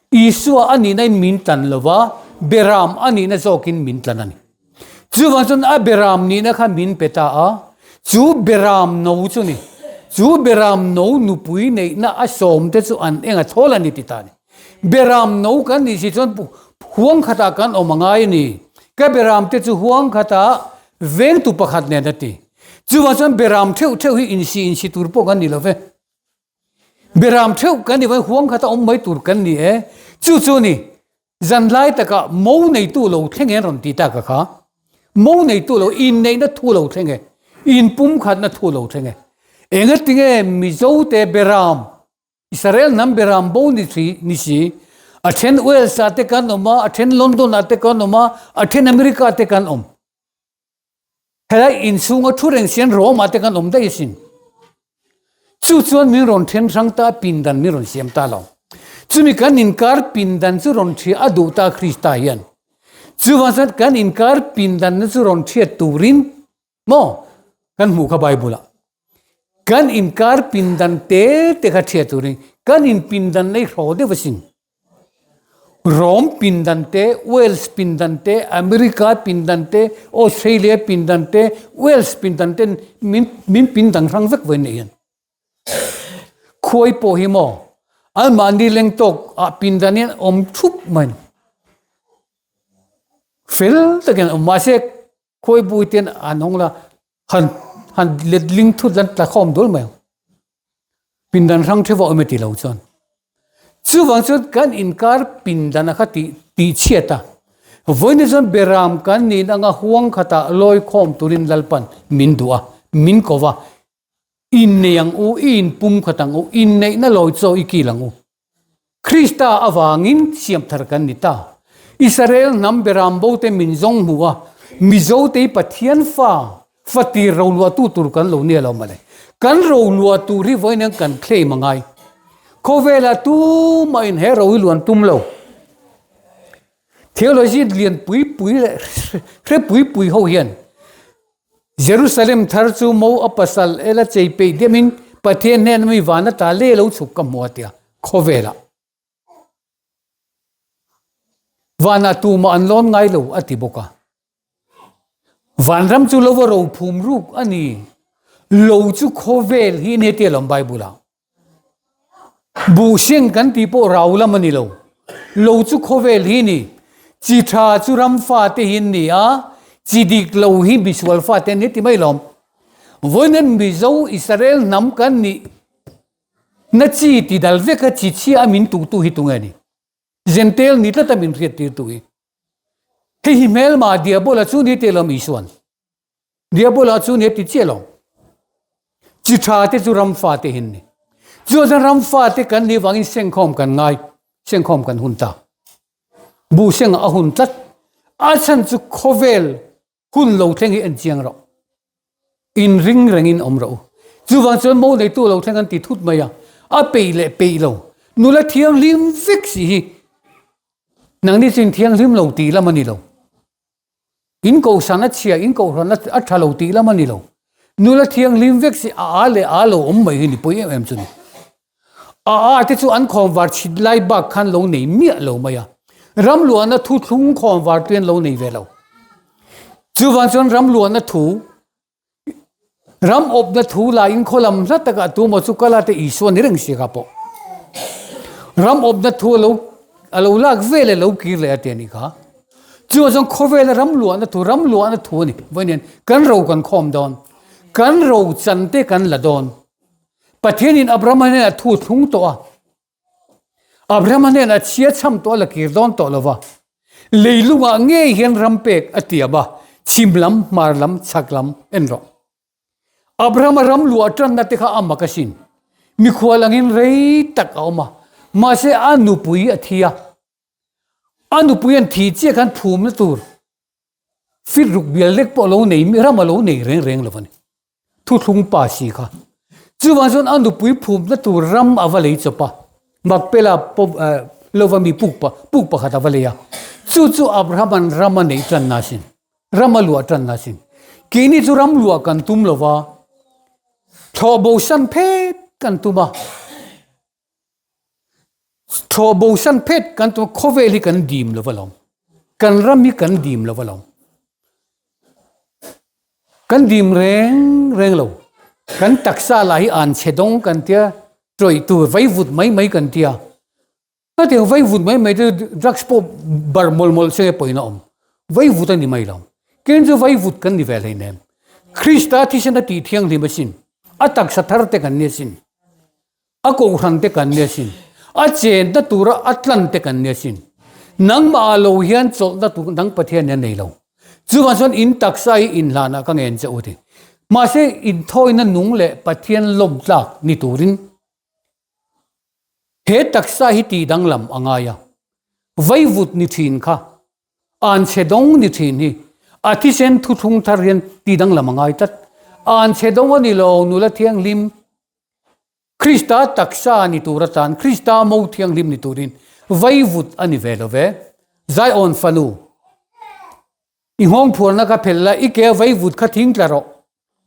Isua a nihna in min tlan lo va, Beram a nihna zawkin min tlan a ni. Chuvang chuan a Beram nihna kha min pe ta a, chu Beram no chu ni. Chu Beram no nupui neihna a sawm te chu an eng a thawl a ni ti ta a ni. Beram no kan nih si chuan huang khatah kan awm a ngai a ni. Ka Beram te chu huang khatah vengtu pakhat nen a ti. Chuvang chuan Beram theuh theuh hi insi insi tur pawh kan ni lo ve. Beram theuh kan ni vai huang khat a awm mai tur kan ni e. Chu chu ni, zanlai takah mo neitu lo thleng e an rawn ti ta ka kha. Mo neitu lo, inneihna thu lo thleng e, inpumkhatna thu lo thleng e. Engatinge Mizote Beram, Israel hnam Beram bo ni si, ni si, a then Wales ah te kan awm a, a then London ah te kan awm a, a then America ah te kan awm. Helai inchhunga thu reng sian Rome ah te kan awm daih asin. Chu chuan min rawn then hrang ta, pindan min rawn siam ta lo. Chumi kan inkar pindan chu rawn ṭhia a duh ta Krista hian. Chuvang chuan kan inkar pindanna chu rawn ṭhiat turin maw kan hmuh kha Bible ah. Kan inkar pindan te te kha ṭhiat turin kan inpindan nei hraw deuh asin. Rome pindan te, Wales pindan te, America pindan te, Australia pindan te, Wales pindan te min min pindan hrang vek vawiin nei hian. Khuai pawh hi maw anmahni leng tawk ah pindan hian awm thup mai fel takin awm mahse khuai bui te hian an hawng la han han letling thut lan tla khawm dul mai ang. Pindan hrang theuh a awm e ti lo chuan. Chuvang chuan kan inkar pindan a kha tih tih chhiat a. Vawiin chuan Beram kan nin anga huang khatah lawi khawm turin Lalpan min duh a, min ko va. Innei ang u, i inpum khat ang u, inneihna lawi chaw i kil ang u. Krista avangin siamthar kan ni ta. Israel hnam beram bo te min zawng hmu a, Mizo te hi Pathian fa, fatir roluahtu tur kan lo nia lo mawle. Kan roluah tur hi vawiin hian kan claim a ngai. Khawvelah tumah in he ro hi luan tum lo. Theology lian pui pui leh hre pui pui ho hian Jerusalem thar chu mo a pasal ela chei peih diamin Pathian hnena mi van ata le lo chhuk ka hmu a tia khawvelah vanah tumah an lawn ngai lo a ti bawk a. Vanram chu lo va ro phum ruk a ni lo chu khawvel hi a ni tia lawm Bible ah. Buhseng kan tih pawh rau lam a ni lo. Lo chu khawvel hi ni. Chi tha chu ram fate hi an ni a, chi dik lo hi misual fate an ni ti mai lawm. Vawiin Mizo Israel hnam kan nih na chi ti dal vek a chi chhia a min tuhtu hi tunge ni? Jentail ni tlat a min hriattirtu hi. Hei hi hmelma Diabola chu ni te lawm Isuan. Diabola chu ni ti chiah lo. Chi tha te chu ram fa te hin ni. Chuan chuan ram fa te kan nih vangin sengkhawm kan ngai, sengkhawm kan hun ta. Bu seng a hun tlat. A chhan chu khawvel hun lo thleng hi en chiang rawh. In ring rengin awm rawh u. Chuvang chuan mo neitu lo thleng an ti thut mai a, a peih leh peih lo. Nula thianghlim vek si hi nangni chu in thianghlim lo tih lam a ni lo. In kohhran a chhia, in kohhran a tha lo tih lam a ni lo. Nula thianghlim vek si a a leh a lo awm mai hi ni pawi em em chu ni. A a te chu an khawnvar chhit lai bak khan lo nei miah lo mai a. Ramluahna thu thlung khawnvar tui an lo nei ve lo. Chuvang chuan ramluahna thu Ram awpna thu la in khaw lam hla takah tumaw chu kal a te Isua ni reng si kha pawh. Ram awpna thu a lo a lo lak vel leh lo kir leh a ti a nih kha. Chuvang chuan khawvela ram luahna thu ram luahna thu a ni. Vawiin kan ro kan khawm dawn. Kan ro chan te kan la dawn. Pathianin Abrahama hnenah thu a thlung tawh a. Abrahama hnenah chhia chham tawh a la kir dawn tawh lo va. Leilungah ngei hian ram pek a tiam a, chhim lam, hmar lam, chhak lam en rawh. Abrahama ram luah tanna te kha a mak asin. Mikhual angin rei tak a awm a, mahse a nupui a thi a. A nupui an thi chiah khan phumna tur fit ruk bial lek pawh a lo nei, ram a lo nei reng reng lo a ni. Thuthlung pa si kha. Chuvang chuan a nupui phumna tur ram a va lei chawp a, Makpela lova mi puk puk pakhat a va lei a. Chu chu Abraham-a'n ram a neih tanna asin, ram a luah tanna asin. Keini chu ram luah kan tum lova, thlawh bosan phet kan tum a. Thlawh bosan phet kan tum a, khawvel hi kan dim lova lo, kan ram hi kan dim lova lo. Kan dim reng reng lo, kan taksa lah hi an chhe dawng kan tia, tawih tur vaivut mai mai kan tia. Hetiang vaivut mai mai chu drugs pawh bar mawlh mawlh se pawhin a awm. Vaivut a ni mai lo. Kein chu vaivut kan ni ve hleinem. Krista thisen a tih thianghlim asin. A taksa thar te kan ni asin. A kohhran te kan ni asin. A chenna tura a tlan te kan ni asin. Nangmah ah lo hian chawlhna tur dang Pathian hian nei lo. Chuvang chuan in taksa hi inhlanah ka ngen che u ti. Mahse inthawina nung leh Pathian lawmtlak ni turin He taksa hi tih danglam a ngai a, vaivut ni thin kha, anchhe dawng ni thin hi a thisen thuthlung thar hian tih danglam a ngai tlat. Anchhe dawng a ni lo, nula thianghlim, Krista taksa ni tur atan, Krista mo thianghlim ni turin vaivut a ni ve lo ve. Zaiawn fanu, i nghawng phuarna kha phelh la, i ke a vaivut kha thing tla rawh.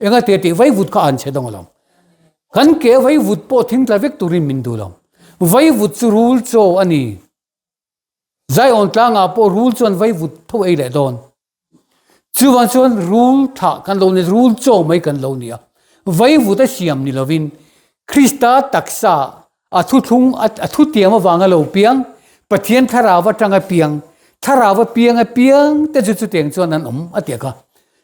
Enga te tih vaivut kha an chhe dawng alawm. Kan ke vaivut pawh thing tla vek turin min duh lo. Vaivut chu rul chaw a ni. Zaiawn tlangah pawh rul chuan vaivut tho ei leh dawn. Chuvang chuan rul thah kan lo ni, rul chaw mai kan lo ni a. Vaivut a siam ni lovin Krista taksa A thuthlung, a thutiam avanga lo piang, Pathian thlarau atanga piang, thlarau a piang a piang te chu chutiang chuan an awm a tih kha.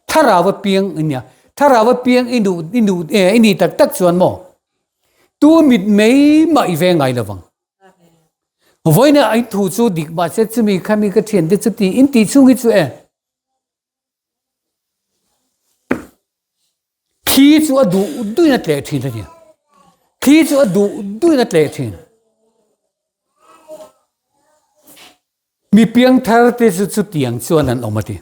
Thlarau a piang i nia, thlarau a piang i duh, i duh, i nih tak tak chuan maw? Tu mit mai mah i veng ngai lovang. Vawiina i thu chu dik mahse chumi khami ka thiante chu ti in tih chhung hi chu e. Thli chu a duh duhin a tleh thin a ni. Thli chu a duh duhin a tleh thin. Mi piangthar te chu chutiang chuan an awm a ti.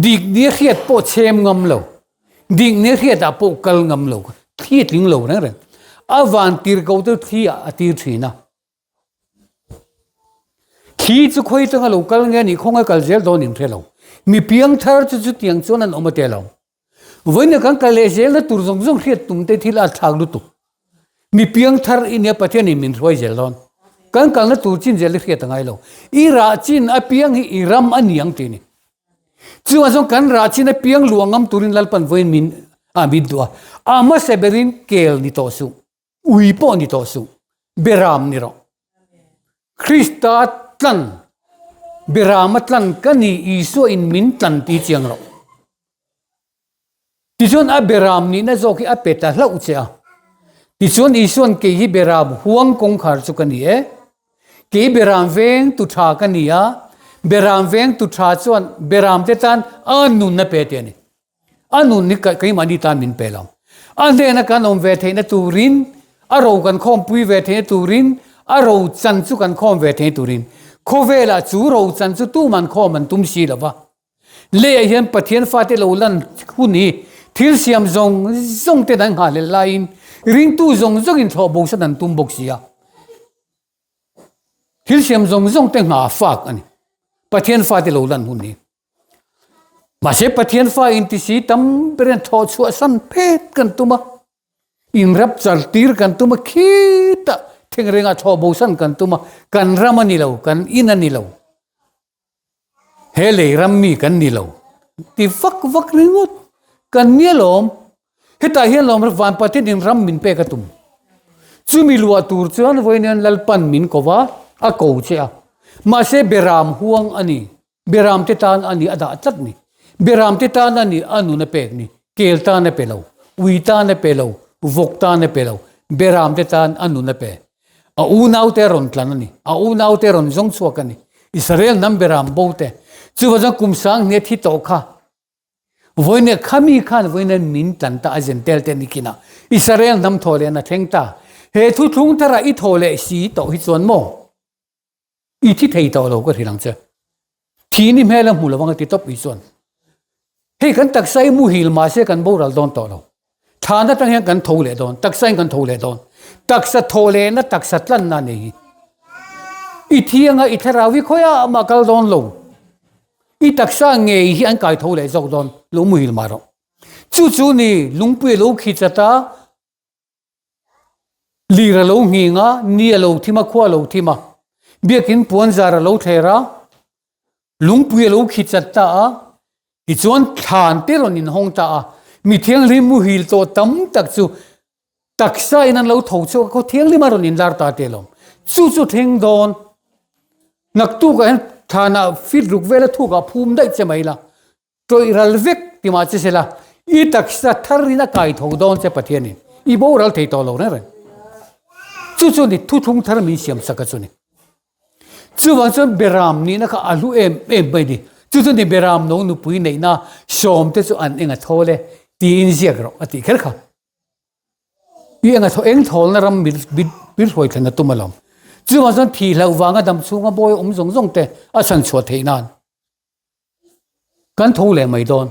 Dik ni hriat pawh chhem ngam lo, dik ni hriatah pawh kal ngam lo, thli a tling lo reng reng. A van tir ko te thli ah a tir thin a. Thli chu khawi atanga lo kal nge anih khawngaih kal zel dawn in hre lo. Mi piang thar chu chutiang chuan an awm a te lo. Vawiin kan kal leh zelna tur zawng zawng hriat tum te thil a thlak lutuk. Mi piang thar i nia Pathian in min hruai zel dawn. Kan kalna tur chin zel hi hriat a ngai lo. I rah chin apiang hi i ram a ni ang tih a ni. Chuvang chuan kan rah chin apiang luah ngam turin Lalpan vawiin min a min duh a. A hmasa berin kel ni tawh suh. Ui pawh ni tawh suh, Beram ni rawh. Krista tlan, Berama tlan ka ni, Isua in min tlan ti chiang rawh. Tichuan a Beram nihna zawk hi a pe ta hlauh che a. Tichuan Isuan kei hi Beram huang kawngkhar chu ka ni e. Kei Beram veng tu tha ka ni a, Beram veng tu tha chuan Beram te tan a nunna pe ti a ni. A nun hi keimahni tan min pe lo. A hnena kan awm ve theihna turin, a ro kan khawmpui ve theihna turin, a ro chan chu kan khawm ve theihna turin. Khawvelah chu ro chan chu tuman khawm an tum si lo va. Leiah hian Pathian fate lo lan hun hi thil siam zawng zawng ten an nghahhlelh laiin. Ringtu zawng zawngin thlawh bosan an tum bawk si a. Thil siam zawng zawng te nghah fak a ni. Pathian fate lo lan hun hi. Mahse Pathian fa inti si tam ber hian thawh chhuah san phet kan tum a. Inrap char tir kan tum a, khitah thengrengah thlawh bosan kan tum a, kan ram a ni lo, kan in a ni lo. He lei ram mi kan ni lo ti vak vak ringawt kan ni alawm. Hetah hian lawm van Pathian in ram min pek a tum. Chumi luah tur chuan vawiin Lalpan min ko va, a ko che a. Mahse beram huang a ni. Beram te tan a ni a dah tlat ni. Beram te tan a ni a nun a pek ni. Kel tan a pe lo, ui tan a pe lo, vawk tan a pe lo, beram te tan a nun a pe. A unaute a rawn tlan a ni. A unaute a rawn zawng chhuak a ni. Israel hnam beram bo te. Chuvang chuan kum sang hnia thi tawh kha vawiin khami khan vawiin min tlan ta a Gentile te ni kinah Israel hnam thaw leh na thleng ta. He thuthlung thara i thaw leh si tawh hi chuan maw? I thi thei tawh lo ka hrilh ang che. Thi ni hmel a hmu lo ang a ti tawp i chuan. Hei kan taksa i muhil mahse kan boral dawn tawh lo. Thlan atang hian kan tho leh dawn, taksa in kan tho leh dawn. Taksa thaw lehna taksa tlanna a nei hi. I thi anga i thlarau hi khawiah mah kal dawn lo. I taksa ngei hi an kai tho leh zawk dawn lo muhil mah rawh. Chu chu ni lungpui a lo khi chat a, Lir a lo nghing a, ni a lo thim a, khua a lo thim a. Biakin puanzar a lo thler a, lungpui a lo khi chat ta a, tichuan thlan te rawn inhawng ta a. Mi thianghlim muhil tawh tam tak chu taksa in an lo tho chhuak a, khaw thianghlim a rawn inlar ta te alawm. Chu chu thleng dawn. Naktukah hian thlanah fit ruk vela thukah phum daih che mai la. Tawih ral vek ti mah che sela, i taksa thar in a kai tho dawn che Pathian in i boral thei tawh lo reng reng. Chu chu ni thuthlung thar min siam sak a chu ni. Chuvang chuan Beram nihna kha a hlu em em mai ni. Chu chu ni Beram no nupui neihna sawm te chu an eng a thawl e tiin ziak rawh a tih kher kha. I eng a thaw eng thawlna ram bir hruai thlen a tum alawm. Chuvang chuan thih hlauh vanga dam chhunga bawi awm zawng zawng te a chhan chhuah theih nan. Kan tho leh mai dawn.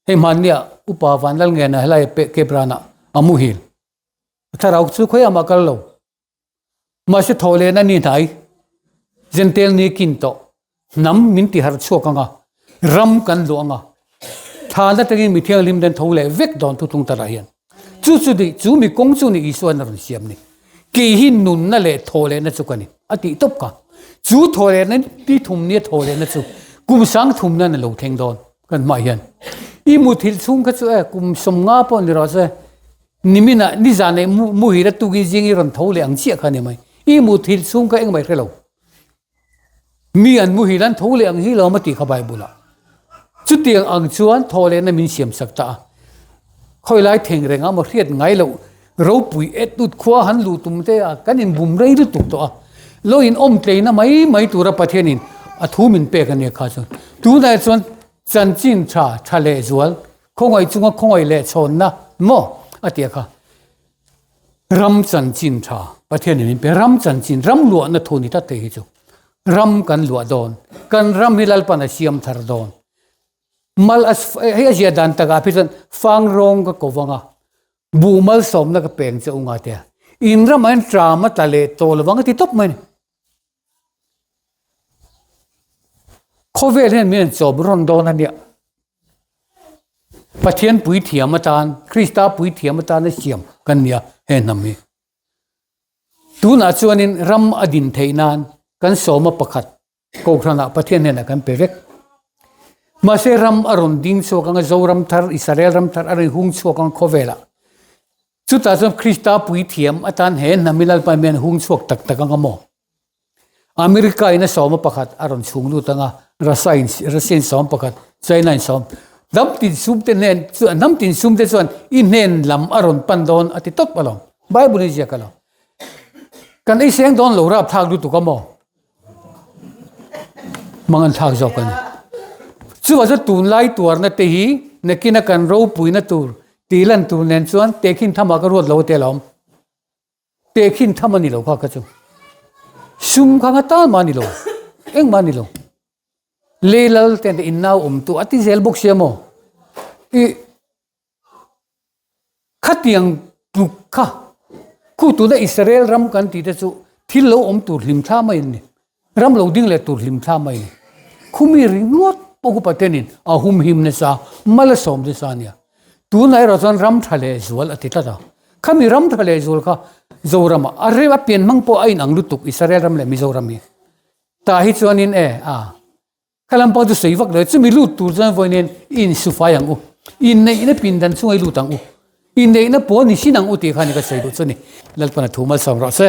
Hei hmannia upa Vanlalngena helai Kepranah a muhil. A thlarau chu khawiah mah kal lo. Mahse tho lehna ni hnai Gentile ni kin tawh hnam min ti harh chhuak anga ram kan luah anga thlan atangin mi thianghlim den tho leh vek dawn thuthlung tarah hian. Chu chu ni, chu mi kawng chu ni Isua'n a rawn siam ni. Kei hi nunna leh thawhlehna chu ka ni, a tih tawp ka. Chu thawhlehna ni thum nia thawhlehna chu kum sang thumna na lo thleng dawn kan hmah hian. I muthilh chhung kha chu e kum 50 pawh ni rawh se, niminah nizan leh muhil a tukin zing i rawn tho leh ang chiah kha ni mai. I muthilh chhung kha engmah i hre lo. Mi an muhil an tho leh ang hi lo a tih kha Bible ah. Chutiang ang chuan thaw lehna min siam sak ta a. Khawilai theng reng a maw hriat ngai loh ropui et ut khua han luh tum te a kan in bum rei lutuk tawh a. Lo in awm tleina mai mai tura Pathianin a thu min pek a nia kha chuan. Tunah chuan chanchin tha tha leh zual khawngaih chunga khawngaih leh chhawnna maw a tia kha. Ram chanchin tha, Pathian in min pe, ram chanchin, ram luahna thu ni tlat thei hi chu. Ram kan luah dawn, kan ram hi Lalpan a siam thar dawn. Mal a, hei a zia dan takah phei chuan fang rawng ka ko vang a, buh malsawmna ka peng che u nga tia. In ramah hian tram a tla leh tawh lovang a ti tawp mai a ni. Khawvel hian min rawn chawp rawn dawn a nia. Pathian puithiam atan, Krista puithiam atana siam kan nia he hnam hi. Tunah chuanin ram a din theih nan kan sawma pakhat Kohhranah Pathian hnenah kan pe vek. Mahse ram a rawn ding chhuak anga Zoram thar, Israel ram thar a rawn hung chhuak ang khawvelah. Chutah chuan Krista puithiam atan he hnam hi Lalpa hian hung chhuak tak tak anga maw? America in a sawma pakhat a rawn chhung lut anga, Russia in Russia in sawm pakhat, China in sawm. Hnam tin sum te hnen chu hnam tin sum te chuan i hnen lam a rawn pan dawn a ti tawp alawm. Bible in ziak alawm. Kan ei seng dawn lo rapthlak lutuk a maw? Mang an thlak zawk a ni. Chuvah chuan tunlai tuarna te hi nakina kan ropuina tur tih lan tur nen chuan tehkhin thamah ka ruat lo te alawm. Tehkhin tham a ni lo kha kha chu. Sum kha nga tan mah a ni lo. Engmah a ni lo. Lei lal ten te in nau awm tu a ti zel bawk sia maw? I khatiang tluk kha. Khu tuna Israel ram kan tih te chu thil lo awm tur hlim thla mai an ni. Ram lo ding leh tur hlim thla mai a ni. Khumi ringawt pawh upa tenin a humhim nasa, mal a sawm nasa a nia. Tunah erawh chuan ram tha leh zual a ti tlat a. Khami ram tha leh zual kha Zoramah a rem a pian hmang pawh a inang lutuk Israel ram leh Mizoram hi. Tah hi chuanin e a. Ka lam pawh chu sawi vak lo e, chumi lut tur chuan vawiin i insufai ang u, inneihna pindan chunga i lut ang u, inneihna pawl ni sin ang u tih kha ni ka sawi duh chu ni. Lalpana thu malsawm rawh se.